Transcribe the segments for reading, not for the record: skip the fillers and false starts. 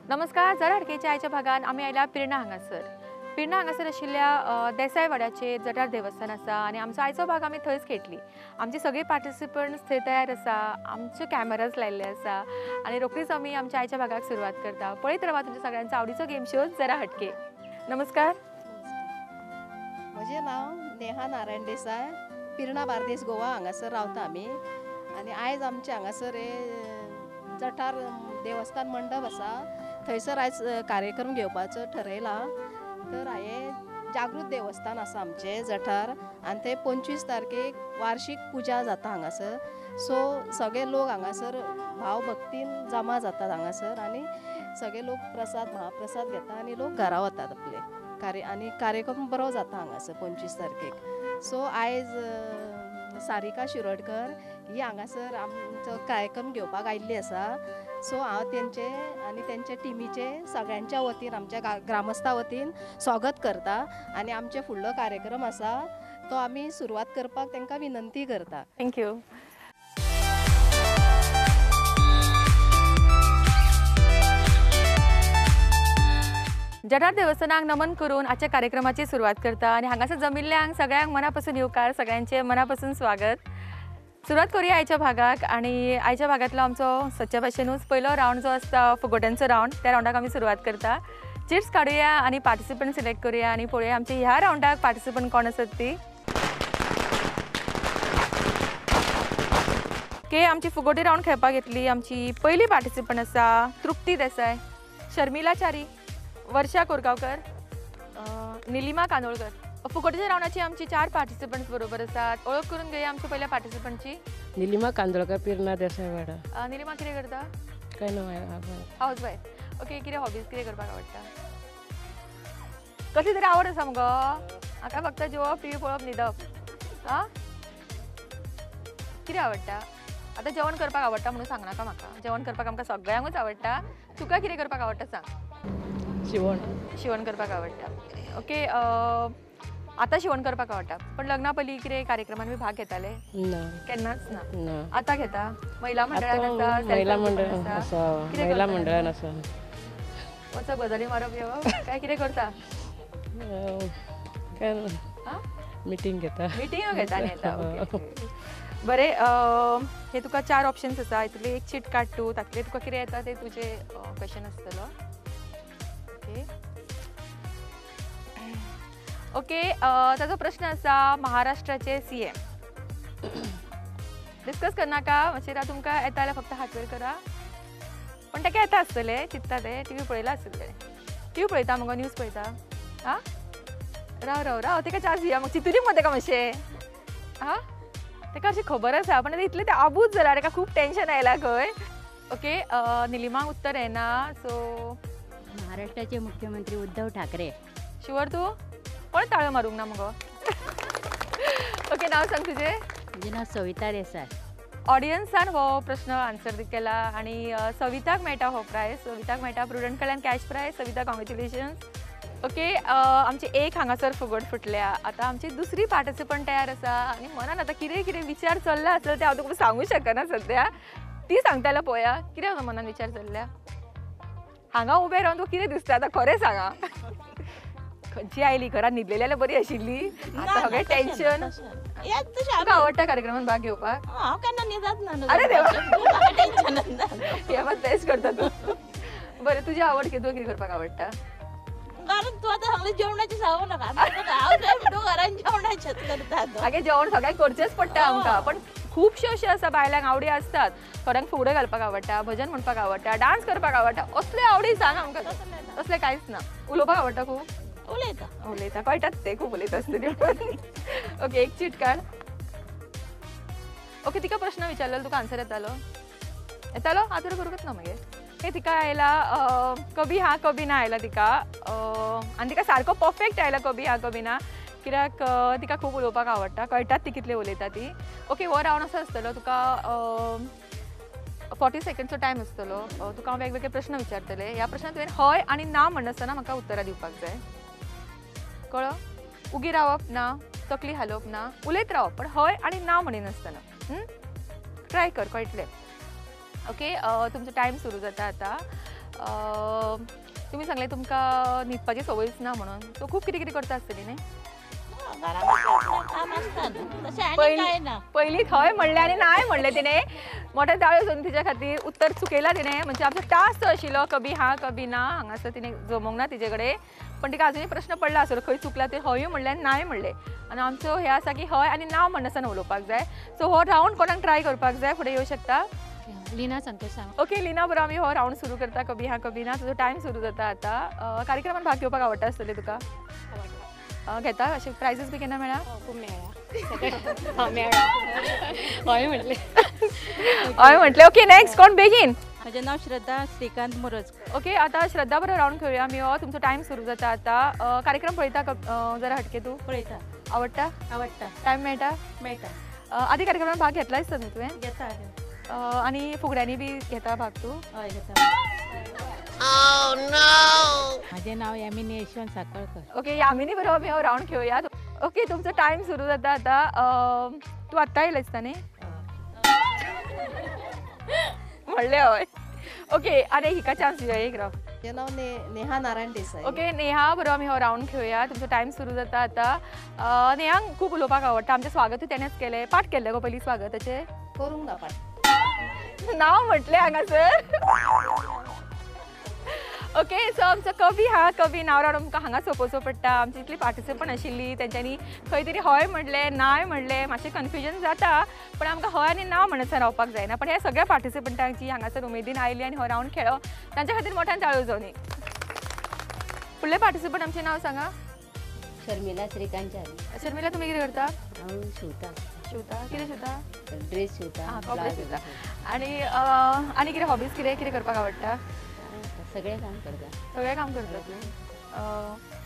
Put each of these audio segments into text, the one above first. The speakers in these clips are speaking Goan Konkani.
नमस्कार, जरा हटकेच्या आयच्या भागान आमी आयला पिर्णा हांगासर. पिर्णा हांगासर आशिल्ल्या देसाय वाड्याचेर जटार देवस्थान आसा आनी आमचो आयचो भाग आमी थंयच खेळटली. आमचे सगळे पार्टिसिपंट्स थंय तयार आसा, आमचे कॅमेराज लायिल्ले आसा आनी रोखडीच आमी आमच्या आयच्या भागाक सुरवात करता. पळयत रावा तुमच्या सगळ्यांचो आवडीचो गेम शो जरा हटके. नमस्कार, म्हजें नांव नेहा नारायण देसाय, पिर्णा बार्देस गोवा हांगासर रावता आमी. आनी आयज आमचे हांगासर हे जठार देवस्थान मंडप आसा, थंयसर आयज कार्यक्रम घेवपाचो ठरयला. तर हें जागृत देवस्थान आसा आमचें जठार आनी थंय 25 तारखेक वार्षीक पुजा जाता हांगासर. सो सगळे लोक हांगासर भावभक्तीन जमा जातात हांगासर आनी सगळे लोक प्रसाद महाप्रसाद घेता आनी लोक घरा वतात आपले. आनी कार्यक्रम बरो जाता हांगासर 25 तारखेक. सो आयज सारिका शिरोडकर ही हांगासर आमचो कार्यक्रम घेवपाक आयिल्ली आसा. सो हांव तेंचे आनी तेंच्या टिमीचे सगळ्यांच्या वतीन, आमच्या ग्रामस्था वतीन स्वागत करता आनी आमचे फुडलो कार्यक्रम आसा तो आमी सुरवात करपाक तांकां विनंती करता. Thank you. जटार देवस्थानाक नमन करून आजच्या कार्यक्रमाची सुरवात करता आनी हांगासर जमिल्ल्यांक सगळ्यांक मनापासून येवकार, सगळ्यांचे मनापासून स्वागत. सुरवात करूया आयच्या भागाक. आनी आयच्या भागांतलो आमचो सदच्या भाशेनूच पयलो रावंड जो आसता फुगोट्यांचो रावंड, त्या रावंडाक आमी सुरवात करता. चिट्स काडुया आनी पार्टिसिपंट सिलेक्ट करूया आनी पळोवया आमच्या ह्या रावंडाक पार्टिसिपंट कोण आसत ती. ओके, आमची फुगोटी रावंड खेळपाक येतली आमची पयली पार्टिसिपंट आसा तृप्ती देसाय, शर्मिला च्यारी, वर्षा कोरगांवकर, निलिमा कांदोळकर. फुगोटीच्या रावंडाची आमची 4 पार्टिसिपंट्स बरोबर आसात. ओळख करून घेया आमच्या पहिल्या पार्टिसिपंटची. निलिमा कांदोळकर, पिर्णा देसाय वाडा. निलिमा कितें करता? काय ना, हावस वायफ. ओके, कितें हॉबीज, कितें करपाक आवडटा? कसली तरी आवड आसा मुगो? म्हाका फक्त जेवप, टीव्ही पळोवप, न्हिदप. आं, कितें आवडटा? आतां जेवण करपाक आवडटा म्हणून सांगनाका म्हाका. जेवण करपाक आमकां सगळ्यांकूच आवडटा. तुका कितें करपाक आवडटा सांग. शिवण. शिवण करपाक आवडटा. ओके, आतां शिवण करपाक आवडटा, पण लग्ना पयलीं कितें कार्यक्रमान बी भाग घेताले? ना, केन्नाच ना. आतां घेता? महिला मंडळान आसा? महिला मंडळ आसा, महिला मंडळान आसा. वचप गजाली मारप येवप काय कितें करता? काय मिटींग घेता. मिटींग घेता आनी येता. बरें, हे तुका 4 ऑप्शन्स आसा, हितूंतली एक चीट काड तूं, तातूंतलें तुका कितें येता तें तुजें क्वेश्चन आसतलो. ओके ओके, ताजो प्रश्न आसा महाराष्ट्राचे CM. Discuss करनाका मातशें, तुमकां येता जाल्यार फक्त हात वयर करा. पण ताका येता आसतलें, चिंत्ता तें, टीव्ही पळयला आसतलें. टीव्ही पळयता मुगो, न्यूज पळयता? आं, राव राव राव, ताका चान्स दिया मग, चिंतुनी मग ताका मातशें. आं, ताका अशी खबर आसा पण इतलें तें आबूज जाला, ताका खूब टेंशन आयलां खंय. ओके, निलिमाक उत्तर येना. सो महाराष्ट्राचे मुख्यमंत्री उद्धव ठाकरे. शुअर तूं? कोण ताळयो मारूंक ना मुगो? ओके, नांव सांग तुजें. म्हजें नांव सविता देसाय. ऑडियन्सान हो प्रश्न आन्सर केला आनी सविताक मेळटा हो प्रायज. सविताक मेळटा प्रुडंट कडल्यान cash prize. Savita, congratulations. Okay, आमची एक हांगासर फुगोट फुटल्या. आतां आमची दुसरी पार्टिसिपंट तयार आसा आनी मनान आतां कितें कितें विचार चल्ला आसलो ते हांव तुका सांगूं शकना सद्या. ती सांगताल्या पळोवया कितें आसा मनान विचार चल्ल्या. हांगा उबें रावन तुका कितें दिसता आतां खरें सांगा. खंयची आयली घरात न्हिदलेली जाल्यार बरी आशिल्ली, आतां सगळें टेंशन. तुका आवडटा कार्यक्रमान भाग घेवपाक? हांव केन्ना न्हिदत ना. अरे देवा, हें मात बेस्ट करता तूं. बरें, तुजी आवड कितें? तुका कितें करपाक आवडटा? कारण तूं आतां सांगलें जेवणाचें सांगू नाका, हांव तूं घरान जेवणाचेंच करता. आगे जेवण सगळ्यांक करचेंच पडटा आमकां, पण खुबश्यो अश्यो आसा बायलांक आवडी आसतात. थोड्यांक फुगड्यो घालपाक आवडटा, भजन म्हणपाक आवडटा, डांस करपाक आवडटा. असल्यो आवडी सांग आमकां. तसलें कांयच ना. उलोवपाक आवडटा खूब? उलयता. उलयता, कळटात ते खूब उलयता आसतली. ओके, एक चीट काड. ओके, तिका प्रश्न विचारलेलो, तुका आन्सर येतालो? येतालो? हात वयर करूंकच ना मागीर. हे तिका आयला कभी हा कभी ना आयला तिका, आनी तिका सारको परफेक्ट आयला कभी हा कभी ना, कित्याक तिका खूब उलोवपाक आवडटा, कळटात ती कितले उलयता ती. ओके, हो रावंड असो आसतलो, तुका 40 सेकंडचो टायम आसतलो. तुका हांव वेगवेगळे प्रश्न विचारतले. ह्या प्रश्नान तुवें हय आनी ना म्हणनासतना म्हाका उत्तरां दिवपाक जाय. कळ्ळो? उगी रावप ना, तकली हालोवप ना, उलयत रावप, पण हय आनी ना म्हणिनासतना. ट्राय कर, कळटलें. ओके, तुमचो टायम सुरू जाता आतां. तुमी सांगलें तुमकां न्हिदपाची संवयच ना म्हणून, सो खूब कितें कितें करता आसतली न्ही? पयलीं थंय म्हणलें आनी नाय म्हणलें तिणें, मोठ्या ताळयो सोदून तिच्या खातीर उत्तर चुकयलां तिणें. म्हणजे आमचो टास्क आशिल्लो कभी हा कभी ना, हांगासर तिणें जमोंक ना तिजे कडेन, पण तिका अजुनूय प्रश्न पडला आसलो खंय चुकला ते, हयूय म्हणलें आनी नाय म्हणलें. आनी आमचो हें आसा की हय आनी ना म्हणनासतना उलोवपाक जाय. सो हो रावंड कोणाक ट्राय करपाक जाय, फुडें येवं शकता. लीना संतोष सावंत. ओके लीना बरोबर आमी हो रावंड सुरू करता, कभी हा कभी ना. तुजो टायम सुरू जाता आतां. कार्यक्रमान भाग घेवपाक आवडटा आसतलें तुका? घेता अशें प्रायजीस बी केन्ना मेळ्ळा? खूब मेळ्ळा. मेळ्ळा हय म्हटलें, हय म्हटलें. ओके नेक्स्ट कोण बेगीन? म्हजें नांव श्रद्धा श्रीकांत मोरजकर. ओके आतां श्रद्धा बरोबर रावंड खेळुया आमी. हो तुमचो टायम सुरू जाता आतां. कार्यक्रम पळयता जरा हटके तूं? पळयता. आवडटा? आवडटा. टायम मेळटा? मेळटा. आदी कार्यक्रमान भाग घेतला दिसता न्हू तुवें? घेता. आनी फुगड्यांनी बी घेता भाग तूं? हय घेता. म्हजें नांव यामिनी यशवंत साखळकर. ओके यामिनी बरोबर आमी हो रावंड खेळुया. ओके तुमचो टायम सुरू जाता आतां. तूं आत्तां येयलें दिसता न्ही? म्हणलें हय. ओके आनी हिका चान्स दिवया एक राव. म्हजें नांव नेहा नारायण देसाई. ओके नेहा बरोबर आमी हो रावंड खेळुया. तुमचो टायम सुरू जाता आतां. नेहाक खूब उलोवपाक आवडटा, आमचें स्वागतूय तेणेंच केलें. पाठ केल्लें गो पयलीं स्वागताचें? करूंक ना पाठ. नांव म्हटलें हांगासर. ओके सो आमचो कवी हा कवी नांव रावंड आमकां हांगा सोंपोवचो पडटा. आमची इतली पार्टिसिपंट आशिल्ली, तेंच्यांनी खंय तरी हय म्हणलें नाय म्हणलें, मातशें कन्फ्युजन जाता, पण आमकां हय आनी ना म्हणत रावपाक जायना. पण ह्या सगळ्या पार्टिसिपंटांची हांगासर उमेदीन आयली आनी हो रावंड खेळ्ळो, तांच्या खातीर मोठ्यान ताळयो जावनी. फुडले पार्टिसिपंट आमचें नांव सांगा. शर्मिला श्रीकांत च्यारी. शर्मिला तुमी कितें करता? हांव शिंवता. शिंवता? कितें शिंवता? ड्रेस शिंवता. कपडे शिंवता. आनी आनी कितें हॉबीज कितें कितें करपाक आवडटा? सगळें काम करता. सगळें काम करता.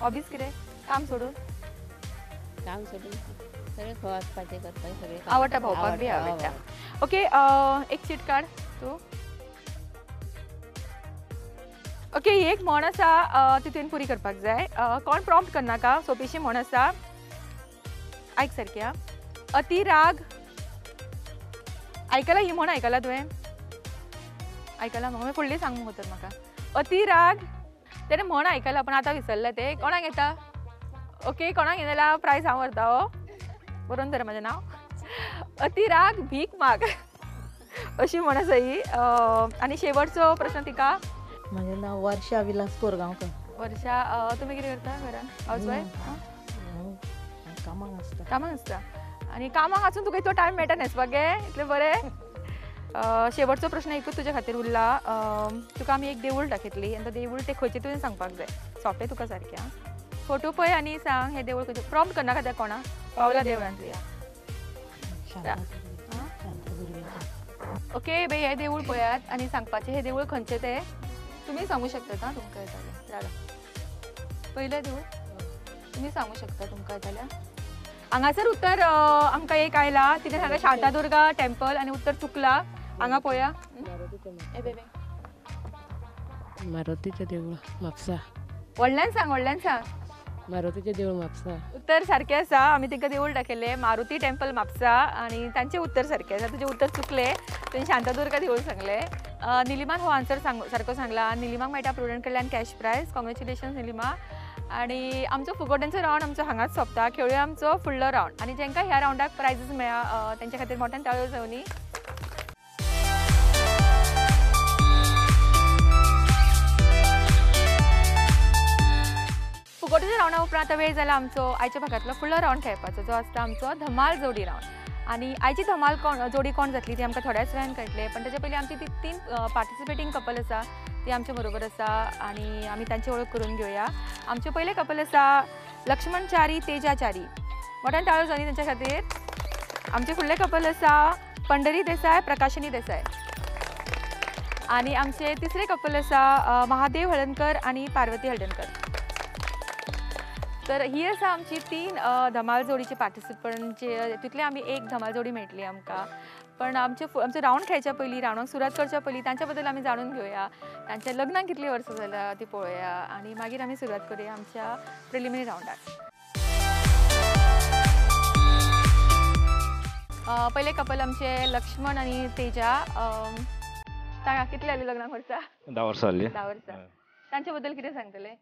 हॉबीज कितें? काम सोडून? काम सोडून सगळें वचपाचें करपाक सगळें आवडटा, भोंवपाक बी आवडटा. ओके एक चीट काड तूं. ओके ही एक म्हण आसा, ती तुवें पुरी करपाक जाय. कोण प्रॉम्प्ट करनाका, सोंपीशी म्हण आसा, आयक सारकी. आं, अति राग. आयकला ही म्हण? आयकला तुवें? आयकला मगो? फुडली सांग मुगो तर म्हाका. अति राग तेणें म्हण आयकला पण आतां विसरलें तें. कोणाक येता? ओके कोणाक येता जाल्यार प्रायज हांव व्हरता. हो बरोवन धर म्हाजें नांव. अति राग भीक माग अशी म्हण आसा ही. आनी शेवटचो प्रश्न तिका. म्हजें नांव वर्षा विलास कोरगांवकर. वर्षा तुमी कितें करता घरान? House wife? कामाक आसता. कामाक आसता. आनी कामाक आसून तुका इतलो टायम मेळटा न्हेसपाक गे? इतलें बरें. शेवटचो प्रश्न एकूच तुज्या खातीर उरला. तुका आमी एक देवूळ दाखयतली आनी तो देवूळ तें खंयचें तुवें सांगपाक जाय. सोंपें तुका सारकें. आं फोटो पळय आनी सांग हें देवूळ खंयचें. प्रॉम्प्ट करनाका त्या कोणा पावला देवळांतली. ओके बाई हें देवूळ पळयात आनी सांगपाचें हें देवूळ खंयचें तें तुमी सांगू शकतात. आं तुमकां येतालें राव पयलें देवूळ तुमी सांगू शकता तुमकां येताल्या. हांगासर उत्तर आमकां एक आयला, तिणें सांगलें शांतादुर्गा टेम्पल आनी उत्तर चुकला. हांगा पळया. मारुतीचें देवूळ म्हापसा. व्हडल्यान सांग, व्हडल्यान सांग. मारुतीचें देवूळ म्हापसा. उत्तर सारकें आसा. आमी तांकां देवूळ दाखयलें, मारुती टेम्पल म्हापसा, आनी तांचें उत्तर सारकें आसा. तुजें उत्तर चुकलें, तुवें शांतादुर्गा देवूळ सांगलें. निलिमान हो आन्सर सारको सांगला. निलिमाक मेळटा प्रुडंट कडल्यान कॅश प्रायज. कॉंग्रेच्युलेशन्स निलिमा. आनी आमचो फुगोट्यांचो रावंड आमचो हांगाच सोंपता. खेळुया आमचो फुडलो रावंड. आनी जांकां ह्या रावंडाक प्रायजीस मेळ्ळा तेंच्या खातीर मोठ्यान ताळयो जावनी. फुगोट्याच्या रावंडा उपरांत आतां वेळ जाला आमचो आयच्या भागांतलो फुडलो रावंड खेळपाचो, जो आसता आमचो धमाल जोडी रावंड. आनी आयची धमाल कोण जोडी कोण जातली ती आमकां थोड्याच वेळान कळटलें, पण ताच्या पयलीं आमची ती तीन पार्टिसिपेटींग कपल आसा ती आमच्या बरोबर आसा आनी आमी तांची वळख करून घेवया. आमचें पयलें कपल आसा लक्ष्मण च्यारी तेजा च्यारी. मोठ्यान ताळयो जावनी तांच्या खातीर. आमचें फुडलें कपल आसा पंढरी देसाय प्रकाशिनी देसाय. आनी आमचें तिसरें कपल आसा महादेव हळदणकर आनी पार्वती हळदणकर. तर ही आसा आमची तीन धमाल जोडीचे पार्टिसिपंटचे. तितले आमी एक धमाल जोडी मेळटली आमकां. पण आमचे आमचो रावंड खेळच्या पयलीं, रावंडाक सुरवात करच्या पयलीं तांच्या बद्दल आमी जाणून घेवया. तांच्या लग्नाक कितलीं वर्सां जाल्या ती पळोवया आनी मागीर आमी सुरवात करुया आमच्या प्रिलिमिनरी रावंडाक. पयलें कपल आमचें लक्ष्मण आनी तेजा. सांगा कितली जाली लग्नाक वर्सां? 10 वर्सां जाली. 10 वर्सां. तांचे बद्दल कितें सांगतले?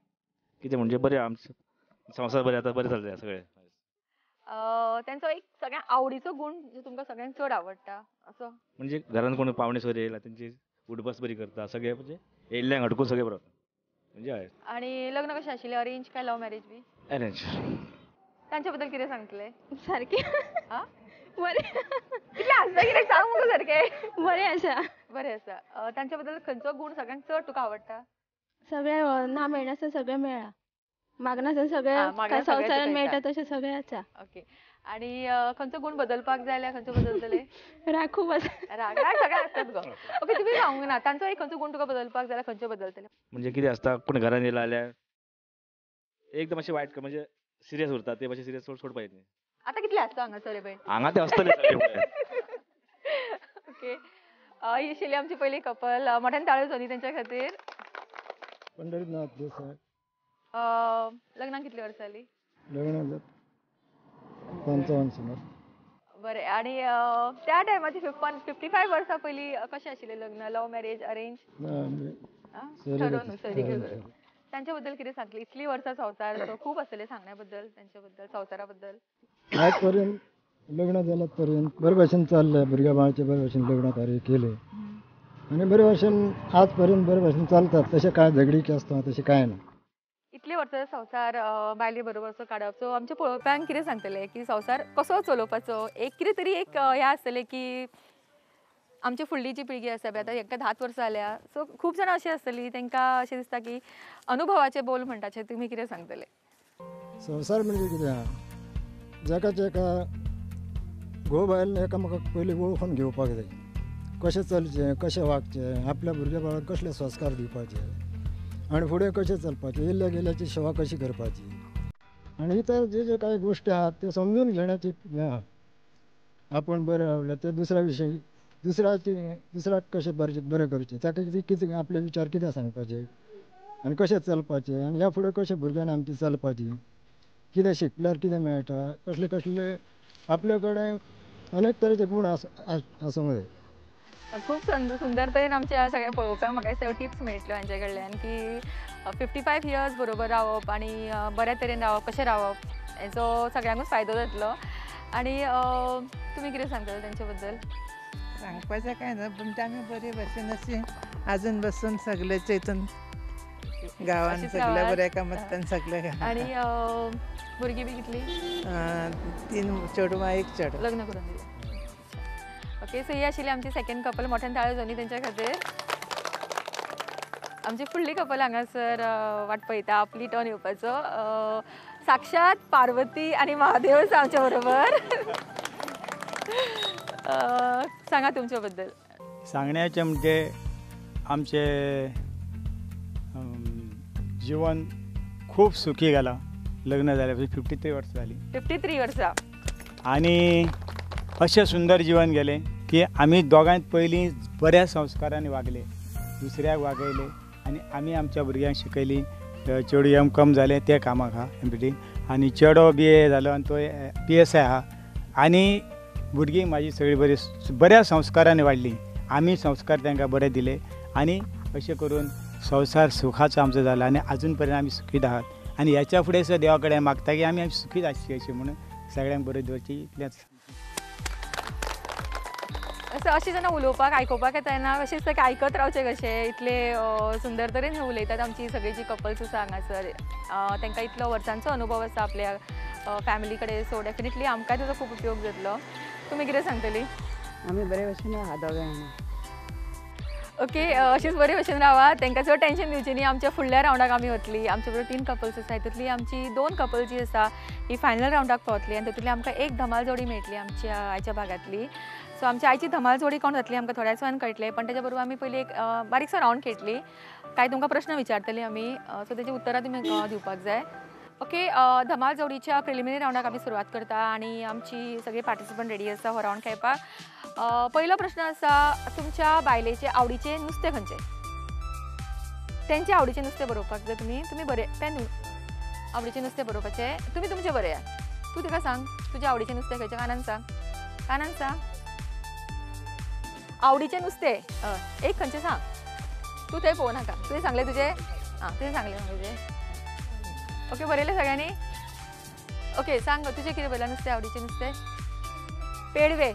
कितें म्हणजे बरें आमचें संवसार बरें आतां बरें चल्लें सगळें. तांचो एक सगळ्यांत आवडीचो गूण जो तुमकां सगळ्यांत चड आवडटा असो? म्हणजे घरान कोण पावणे सोयरे येयला तेंची उठबस बरी करता सगळे म्हणजे येयल्ल्यांक हडकून सगळें बरोबर म्हणजे हय. आनी लग्न कशें आशिल्लें, अरेंज काय लव मॅरेज बी? अरेंज. तांचे बद्दल कितें सांगतले? सारकें बरें. कितलें हांसता कितें सांग मुगो सारकें. बरें आसा. बरें आसा. तांचे बद्दल खंयचो गूण सगळ्यांत चड तुका आवडटा? सगळें ना मेळनासतना सगळें मेळ्ळां, मागनासतना सगळें संवसारान मेळटा तशें सगळें आसा. ओके. आनी खंयचो गूण बदलपाक जाय जाल्यार खंयचो बदलतले? राग खूब आसा. राग राग सगळें आसतात गो. ओके तुमी सांगूंक ना तांचो एक खंयचो गूण तुका बदलपाक जाय जाल्यार खंयचो बदलतले? म्हणजे कितें आसता कोण घरान येयला जाल्यार एकदम अशें वायट म्हणजे सिरियस उरता ते मातशें सिरियस सोडपाक न्ही. आतां कितले आसता हांगासर पळय? हांगा ते आसतले. ओके. ही आशिल्ली आमची पयली कपल. मोठ्यान ताळयो जावनी तेंच्या खातीर. पंढरीनाथ देसाय. लग्नाक कितली वर्सां जाली? लग्नाक 55 सुमार. बरें. आनी त्या टायमाचे 55 वर्सां पयलीं कशें आशिल्लें लग्न? Love marriage, arrange? ठरोवन सोयरीक. तांचे बद्दल कितें सांगतली? इतलीं वर्सां संवसार सो खूब आसतलें सांगण्या बद्दल तांचे बद्दल, संवसारा बद्दल. आज पर्यंत लग्न जाल्या पर्यंत बरे भशेन चल्लें, भुरग्या बाळाचें बरे भशेन लग्न कार्य केलें आनी बरे भशेन आज पर्यंत बरे भशेन चलतात. तशें कांय झगडीक आसता तशें कांय ना. इतले वर्सां संवसार बायले बरोबर असो काडप, सो आमच्या पळोवप्यांक कितें सांगतले की संवसार कसो चलोवपाचो? एक कितें तरी एक हें आसतलें की आमची फुडली जी पिळगी आसा पळय आतां तांकां 10 वर्सां जाल्या, सो खूब जाणां अशीं आसतलीं तांकां अशें दिसता की अनुभवाचे बोल म्हणटा, तुमी कितें सांगतले? संवसार म्हणजे कितें आहा, जाका जाका घोव बायल एकामेकाक पयलीं वळखून घेवपाक जाय, कशें चलचें, कशें वागचें, आपल्या भुरग्या बाळाक कसले संस्कार दिवपाचे आनी फुडें कशें चलपाचें, येयल्ल्या गेल्ल्याची सेवा कशी करपाची आनी इतर जे जे कांय गोश्टी आहात त्यो समजून घेण्याची हें आहा. आपूण बरें रावलें ते दुसऱ्या विशयी दुसऱ्याची दुसऱ्याक कशें बरें करचें, ताका कितें आपले विचार कितें सांगपाचे आनी कशें चलपाचें आनी ह्या फुडें कशें भुरग्यांनी आमचें चलपाचें, कितें शिकल्यार कितें मेळटा, कसले कसले आपले कडेन अनेक तरेचे गूण आसूंक जाय. खूब सुंदर तरेन आमच्या सगळ्या पळोवप्यांक म्हाका दिसता टिप्स मेळटल्यो हांचे कडल्यान की 55 इयर्स बरोबर रावप आनी बऱ्या तरेन रावप, कशें रावप हेचो सगळ्यांकूच फायदो जातलो. आनी तुमी कितें सांगतले तांचे बद्दल? सांगपाचें कांय ना, पूण आमी बरे भशेन अशी आजून बसून सगळ्याच्या हितून गांवान सगळ्या बऱ्या एकामतान सगळे. आनी भुरगीं बी कितलीं? 3 चेडवां 1 चेडो. लग्न करून दिलें. ओके. सो ही आशिल्ली आमची सेकंड कपल. मोठ्यान ताळयो जावनी तेंच्या खातीर. आमची फुडली कपल हांगासर वाट पळयता आपली टर्न येवपाचो. साक्षात पार्वती आनी महादेव आसा आमच्या बरोबर. सांगा तुमच्या बद्दल. सांगण्याचें म्हणजे आमचें जिवन खूब सुखी गेलां. लग्न जालें 53 वर्सां जालीं. 53 वर्सां. आनी अशें सुंदर जिवन गेलें की आमी दोगांय पयलीं बऱ्या संस्कारांनी वागले, दुसऱ्याक वागयले आनी आमी आमच्या भुरग्यांक शिकयलीं. चेडूं एम कॉम जालें तें कामाक आहा एम.पी.टी आनी चेडो बी.ए जालो आनी तो पी.एस.आय आहा. आनी भुरगीं म्हाजी सगळीं बरी बऱ्या संस्कारांनी वाडलीं. आमी संस्कार तांकां बरे दिले आनी अशें करून संवसार सुखाचो आमचो जाला आनी आजून पर्यंत आमी सुखीत आहात. आनी ह्याच्या फुडें सुद्दां देवा कडेन मागता की आमी सुखीत आसची अशें म्हणून सगळ्यांक बरें दवरची इतलेंच. असं अशें जेन्ना उलोवपाक आयकुपाक येता तेन्ना अशें दिसता की आयकत रावचें कशें. इतले सुंदर तरेन हे उलयतात आमची सगळीं जी कपल्स आसा हांगासर, तांकां इतलो वर्सांचो अनुभव आसा आपल्या फॅमिली कडेन. सो डेफिनेटली आमकां ताजो खूब उपयोग जातलो. तुमी कितें सांगतली? आमी बरे भशेन आहा दोगांय. ओके. अशीच बरे भशेन रावा, तांकां चड टेंशन दिवचें न्ही. आमच्या फुडल्या रावंडाक आमी वतली. आमचे बरोबर 3 कपल्स आसा, तितूंतली आमची 2 कपल जी आसा ही फायनल रावंडाक पावतली आनी तितूंतली आमकां एक धमाल जोडी मेळटली आमच्या आयच्या भागांतली. सो आमच्या आयची धमाल जोडी कोण जातली आमकां थोड्याच वेळान कळटलें, पण ताच्या बरोबर आमी पयलीं एक बारीकसो रावंड खेळटली. कांय तुमकां प्रश्न विचारतली आमी, सो तेजी उत्तरां तुमी दिवपाक जाय. ओके. धमाल जोडीच्या प्रिलिमिनरी रावंडाक आमी सुरवात करता आनी आमची सगळी पार्टिसिपंट रेडी आसा हो रावंड खेळपाक. पयलो प्रश्न आसा, तुमच्या बायलेचे आवडीचें नुस्तें खंयचें? तेंचे आवडीचें नुस्तें बरोवपाक जाय तुमी. तुमी बरे पेन आवडीचें नुस्तें बरोवपाचें तुमी तुमचें बरयात. तूं तिका सांग तुज्या आवडीचें नुस्तें खंयचें. कानान सांग, कानान सांग. आवडीचें नुस्तें हय एक खंयचें सांग. तूं थंय पळोवं नाका. तुवें सांगलें तुजें? आं तुवें सांगलें तुजें. ओके बरयलें सगळ्यांनी? ओके सांग तुजें कितें बरयलां नुस्तें आवडीचें नुस्तें? पेडवे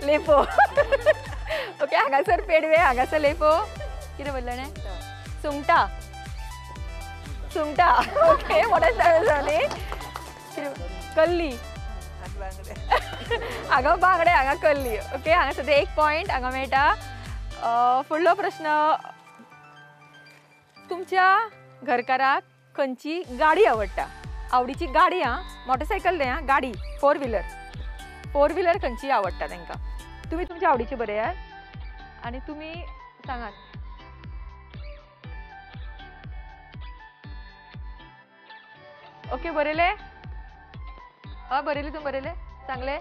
लेपो. ओके हांगासर पेडवे हांगासर लेपो. कितें बरयलें न्ही? सुंगटां. सुंगटां ओके मोठ्यान जाली. कल्ली. हांगा बांगडे हांगा कल्ली. ओके हांगा सद्या एक पॉयंट हांगा मेळटा. फुडलो प्रश्न, तुमच्या घरकाराक खंयची गाडी आवडटा? आवडीची गाडी आं, मोटरसायकल न्ही आं, गाडी फोर व्हिलर. फोर व्हिलर खंयची आवडटा तांकां? तुमी तुमच्या आवडीची बरयात आनी तुमी सांगात. ओके बरयलें? हय बरयलें. तुमी बरयलें? सांगलें?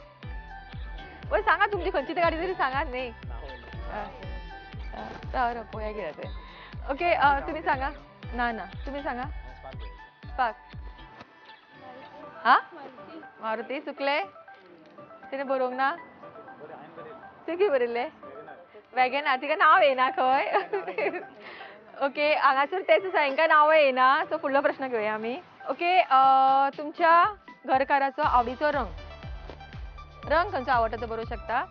बरें सांगा तुमची खंयची ती गाडी तरी सांगात न्ही. राव पळोवया कितें तें. ओके तुमी सांगा. ना ना तुमी सांगा. स्पार्क. हा मारुती चुकले? तिणें बरोवंक ना? तुवें कितें बरयल्लें? वॅगनार. तिका नांव येना खंय. ओके हांगासर तेंच आसा, हांकां नांव येना. सो फुडलो प्रश्न घेवया आमी. ओके तुमच्या घरकाराचो आवडीचो रंग, रंग खंयचो आवडटा तो बरोवंक शकता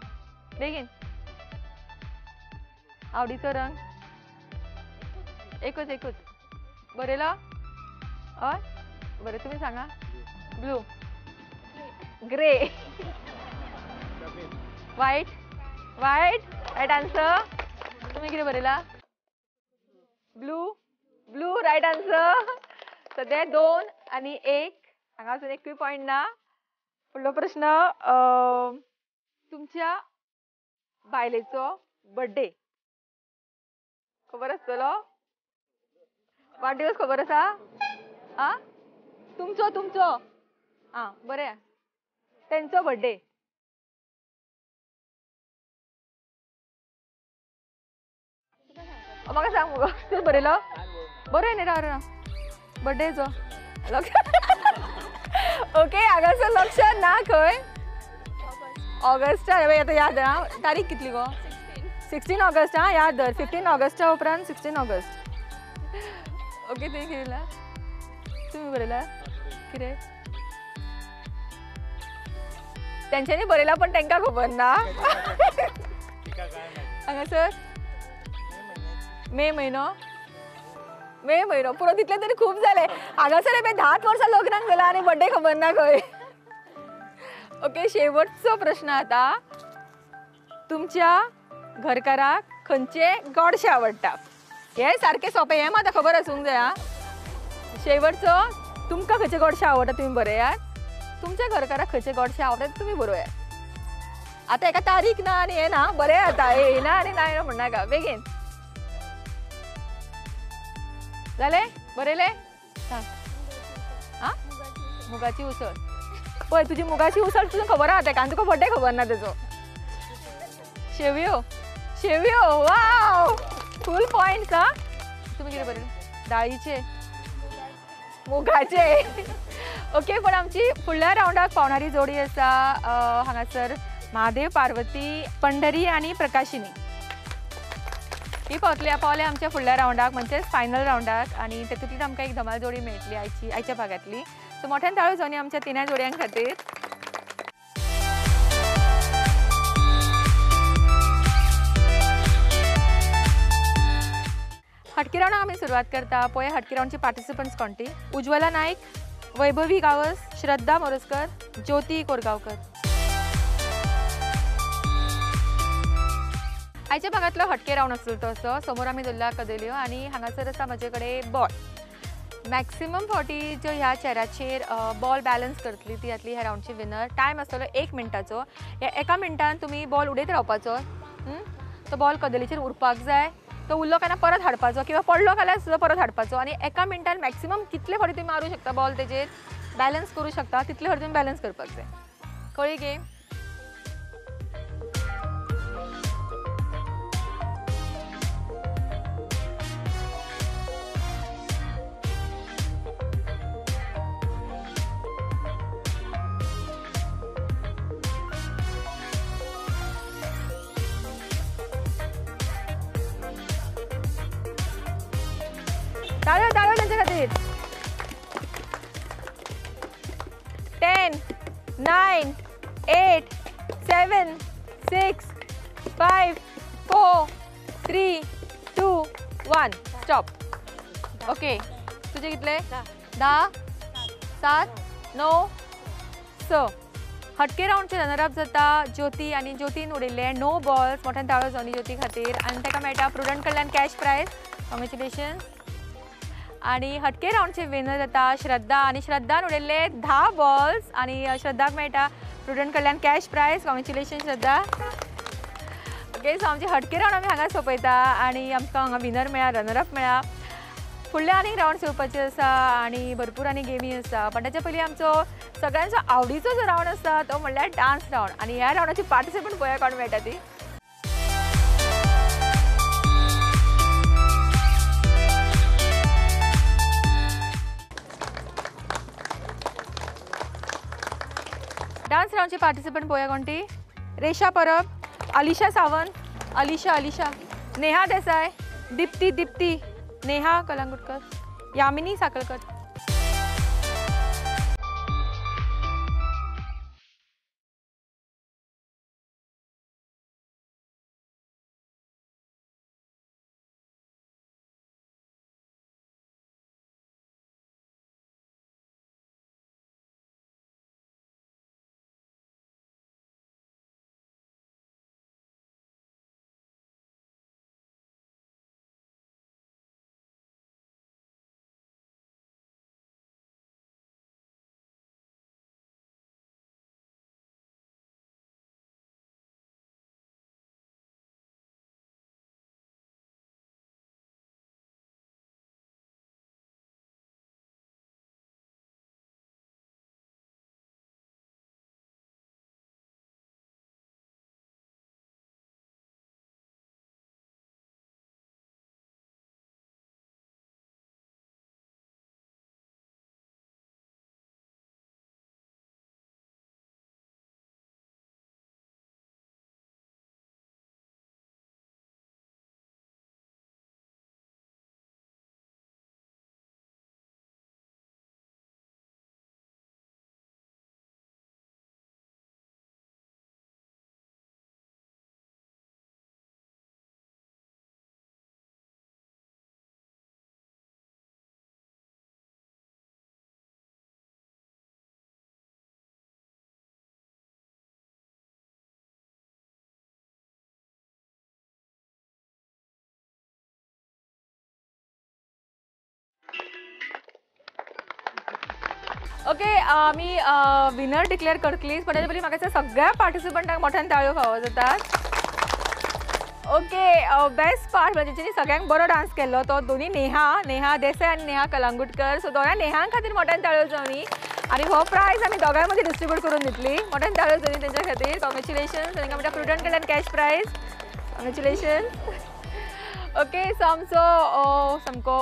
बेगीन. आवडीचो रंग एकूच एकूच बरयलो? हय बरें तुमी सांगा. Blue, grey, white. White right answer. तुमी कितें बरयला? ब्लू. Blue right answer. सद्या 2 आनी 1. हांगा अजून एकूय पॉयंट ना. फुडलो प्रश्न, तुमच्या बायलेचो बर्थडे खबर आसतलो? वाडदिवस खबर आसा? आं तुमचो तुमचो आं बरें तेंचो बर्थडे. म्हाका सांग मुगो तूं बरयलो? बरय न्ही राव राव बर्थडेचो. ओके हांगासर लक्ष ना खंय. ऑगस्टा आतां याद आं तारीख कितली गो? 16 ऑगस्ट. आं याद धर 15 ऑगस्टा उपरांत 16 ऑगस्ट. ओके तुवें कितें दिलां? तुमी बरयला कितें? तेंच्यांनी बरयला पण तांकां खबर ना. हांगासर मे म्हयनो. मे म्हयनो पुरो तितले तरी खूब जाले. हांगासर पळय 10 वर्सां लग्नाक जालां आनी बर्थडे खबर ना खंय. ओके शेवटचो प्रश्न आतां, तुमच्या घरकाराक खंयचे गोडशें आवडटा? हे सारकें सोंपें, हें मात खबर आसूंक जाय आं. शेवटचो, तुमकां खंयचें गोडशें आवडटा तुमी बरयात, तुमच्या घरकाराक खंयचें गोडशें आवडटा तुमी बरोयात. आतां एका तारीख ना आनी हें ना, बरें आतां येना आनी ना येना म्हणनाका बेगीन. जालें? बरयलें? सांग. आं मुगाची उसळ. पळय तुजी मुगाची उसळ तुका खबर आहा तेका आनी तुका बर्थडे खबर ना तेजो. शेवयो. शेवयो वाव फूल पॉयंट्स. आं तुमी कितें बरयलें? दाळीचे, मुगाचे. ओके पण आमची फुडल्या रावंडाक पावणारी जोडी आसा हांगासर महादेव पार्वती पंढरी आनी प्रकाशिनी. ही पावतली पावले आमच्या फुडल्या रावंडाक म्हणजेच फायनल रावंडाक आनी तेतूंतलीच आमकां एक धमाल जोडी मेळटली आयची आयच्या भागांतली. सो मोठ्यान ताळयो जावनी आमच्या तिनाय जोडयां खातीर. हटकी रावंडाक आमी सुरवात करता. पळय हटकी रावंडची पार्टिसिपंट्स कोण ती? उज्वला नायक, वैभवी गांवस, श्रद्धा मोरजकर, ज्योती कोरगांवकर. आयच्या भागांतलो हटके रावंड आसलो तो असो. समोर आमी दवरला कदेल्यो आनी हांगासर आसा म्हजे कडेन बॉल. मॅक्सिमम फावटी ज्यो ह्या चेराचेर बॉल बॅलन्स करतली ती जातली ह्या रावंडची विनर. टायम आसतलो 1 मिनटाचो. ह्या 1 मिनटान तुमी बॉल उडयत रावपाचो. तो बॉल कदेलीचेर उरपाक जाय. तो उरलो काय ना परत हाडपाचो किंवा पडलो जाल्यार सुद्दां परत हाडपाचो. आनी 1 मिनटान मॅक्सिमम कितले फावटी तुमी मारूं शकता बॉल तेजेर बॅलन्स करूं शकता तितले फावटी तुमी बॅलन्स करपाक जाय. कळ्ळी गेम? ताळयो ताळयो तेंच्या खातीर. 10 9 8 7 6 5 4 3 2 1 स्टॉप. ओके, तुझे कितले? 10 7 9 6. हटके रावंडचे रनर अप जाता ज्योती आनी ज्योतीन उडयल्ले 9 बॉल्स. मोठ्यान ताळो जावनी ज्योती खातीर आनी ताका मेळटा प्रुडंट कडल्यान कॅश प्रायज. कॉंग्रेच्युलेशन. आनी हटके रावंडचे विनर जाता श्रद्धा आनी श्रद्धान उडयल्ले 10 बॉल्स आनी श्रद्धाक मेळटा प्रुडंट कडल्यान cash prize. Congratulation Shraddha. Okay, so आमची हटके रावंड आमी हांगा सोंपयता आनी आमकां हांगा विनर मेळ्ळा, रनर अप मेळ्ळा. फुडले आनीक रावंड्स येवपाचे आसा आनी भरपूर आनी गेमी आसा, पण ताच्या पयलीं आमचो सगळ्यांचो आवडीचो जो रावंड आसा तो म्हणल्यार डान्स रावंड आनी ह्या रावंडाची पार्टिसिपंट पळोवया कोण मेळटा ती. डान्स रावंडची पार्टिसिपंट पळोवया कोण ती. रेशा परब, अलिशा सावंत, अलिशा अलिशा, नेहा देसाय, दीप्ती दीप्ती, नेहा कलंगुटकर, यामिनी साकलकर. ओके, आमी विनर डिक्लेअर करतलीच, पण ताच्या पयलीं म्हाका सगळ्या पार्टिसिपंटांक मोठ्यान ताळयो फावो जातात. ओके, बेस्ट पार्ट म्हणजे तेंच्यांनी सगळ्यांक बरो डान्स केल्लो तो दोनी नेहा, नेहा देसाय आनी नेहा कलंगुटकर. सो दोनाय नेहां खातीर मोठ्यान ताळयो जावनी आनी हो प्रायज आमी दोगांय मदीं डिस्ट्रिब्यूट करून दितली. मोठ्यान ताळयो जावनी तेंच्या खातीर. कॉंग्रेच्युलेशन. तांकां म्हणटा प्रुडंट कडल्यान cash prize. Congratulation. Okay, so आमचो सामको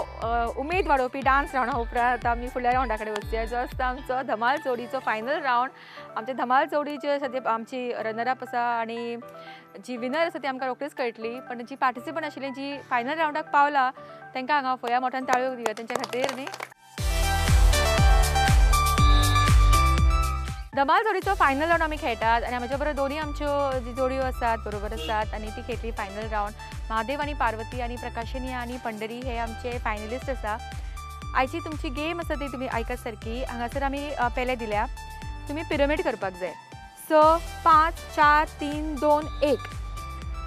उमेद वाडोवपी डान्स रावंडा उपरांत आतां आमी फुडल्या रावंडा कडेन वचया, जो आसता आमचो धमाल जोडीचो फायनल रावंड. आमचे धमाल जोडी जी आसा ती आमची रनर अप आसा आनी जी विनर आसा ती आमकां रोखडीच कळटली, पण जी पार्टिसिपंट आशिल्ली जी फायनल रावंडाक पावला तांकां हांगा पळया मोठ्यान ताळयो दिवया तेंच्या खातीर. आनी धमाल जोडीचो फायनल रावंड आमी खेळटात आनी आमच्या बरोबर दोनी आमच्यो जी जोडयो आसात बरोबर आसात आनी ती खेळटली फायनल रावंड. महादेव आनी पार्वती आनी प्रकाशिनी आनी पंडरी हे आमचे फायनलिस्ट आसा. आयची तुमची गेम आसा ती तुमी आयकत सारकी. हांगासर आमी पेले दिल्या, तुमी पिरॅमीड करपाक जाय. 6 5 4 3 2 1.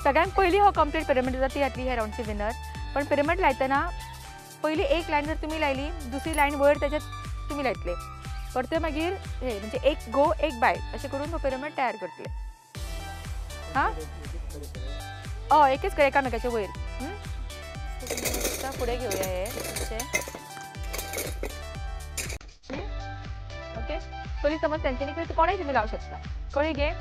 सगळ्यांत पयलीं हो कंप्लीट पिरॅमीड जाता ती जातली ह्या रावंडची विनर. पण पिरॅमीड लायतना पयली एक लायन जर तुमी लायली, दुसरी लायन वयर तेज्यात तुमी लायतले, परते मागीर हे म्हणजे एक गो एक बाय अशें करून हो पिरॅमीड तयार करतले. हां, हय, एकच कर एकामेकाच्या वयर. फुडें घेवया हे अशें. ओके, पयलीं समज तेंच्यांनी कोणूय तुमी लावंक शकता. कळ्ळी गेम?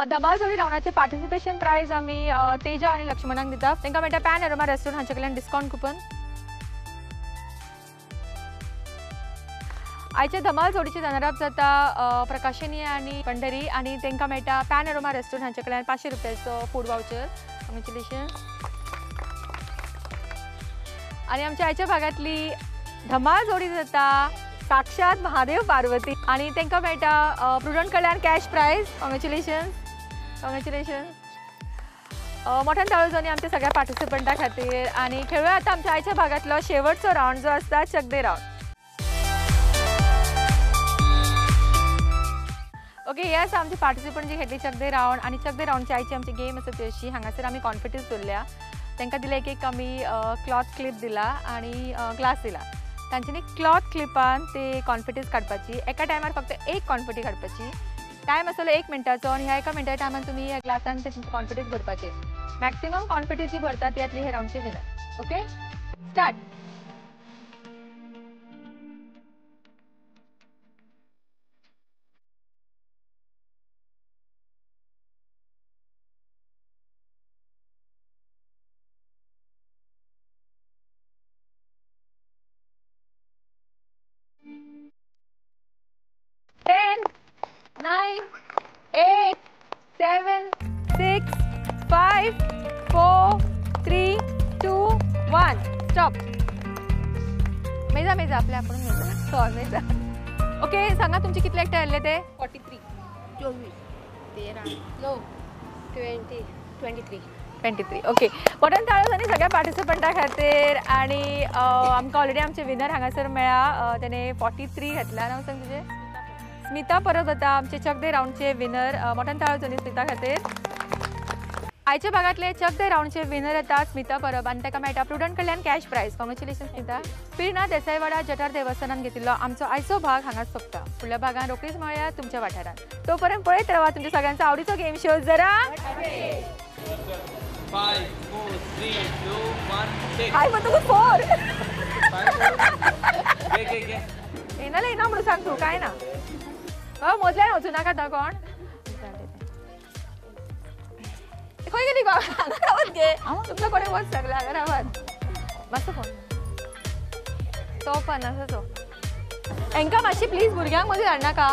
धमाल जोडी राउंडाचे पार्टिसिपेशन प्रायज आमी तेजा आनी लक्ष्मणाक दिता. तांकां मेळटा पॅन अरोमा रेस्टॉरंट हांचे कडल्यान डिस्कावंट कुपन. आयच्या धमाल जोडीचे रनर अप जाता प्रकाशिनी आनी पंढरी आनी तांकां मेळटा पॅन अरोमा रेस्टॉरंट हांचे कडल्यान 500 रुपयाचो फूड वावचर. कॉंग्रेच्युलेशन. आनी आमच्या आयच्या भागांतली धमाल जोडी जाता साक्षात महादेव पार्वती आनी तांकां मेळटा प्रुडंट कडल्यान कॅश प्रायज. कॉंग्रेच्युलेशन. कॉंग्रेच्युलेशन. मोठ्यान ताळो जावनी आमच्या सगळ्या पार्टिसिपंटा खातीर. आनी खेळूया आतां आमच्या आयच्या भागांतलो शेवटचो रावंड जो आसता चकदे रावंड. ओके, हे आसा आमचे पार्टिसिपंट जे खेळटली चकदे रावंड. आनी चकदे रावंडची आयची आमची गेम आसा ती अशी, हांगासर आमी कॉन्फिडन्स दवरल्या. तांकां दिलें एक एक आमी क्लॉथ क्लिप दिला आनी ग्लास दिला. तांच्यांनी क्लॉथ क्लिपान ते कॉन्फिडन्स काडपाची. एका टायमार फक्त एक कॉन्फिटी काडपाची. टायम आसतलो 1 मिनटाचो आनी ह्या 1 मिनटाच्या टायमान तुमी ह्या ग्लासान ते कॉन्फिडन्स भरपाचे. मॅक्सिमम कॉन्फिडन्स जी भरता ती जातली हे रावंडची विनर. Okay, start. 10, 9, 8, 7, 6, 5, 4, 3, 2, 1. Stop. मेजा मेजा आपल्या आपण मेजा. सॉरी मेजा. ओके, सांगा तुमचे कितले एकटे आले ते? 43, 24, 13, 9, 20, 23. 23. ओके, मोठ्यान ताळो जाली सगळ्या पार्टिसिपंटा खातीर. आनी आमकां ऑलरेडी आमचे विनर हांगासर मेळ्ळा. तेणे 43 घेतला. नांव सांग तुजें? स्मिता परब जाता आमचे चकदे रावंडचे विनर. मोठ्यान ताळो जाली स्मिता खातीर. आयच्या भागांतले चकदे रावंडचे विनर येता स्मिता परब आनी ताका मेळटा प्रुडंट कडल्यान cash prize. Congratulation Smita. Pirna Desaiwada Jathar देवस्थानान घेतिल्लो आमचो आयचो भाग हांगाच सोंपता. फुडल्या भागान रोखडीच मेळया तुमच्या वाठारांत. तो पर्यंत पळयत रावा तुमच्या सगळ्यांचो आवडीचो गेम शो जरा 5, 4, 3, 2, 1, 6. हाय मग तुका 4. घे घे घे. येना येना म्हणून सांग तू काय ना. बाबा मोजल्यान वचूं नाका आतां कोण. खंय गेली बाबा? हांगा रावात गे. तुमकां कोणें वच सगळें हांगा रावात. मातसो फोन तो पन्नासाचो. हेंकां मातशी प्लीज भुरग्यांक मदीं धाडनाका.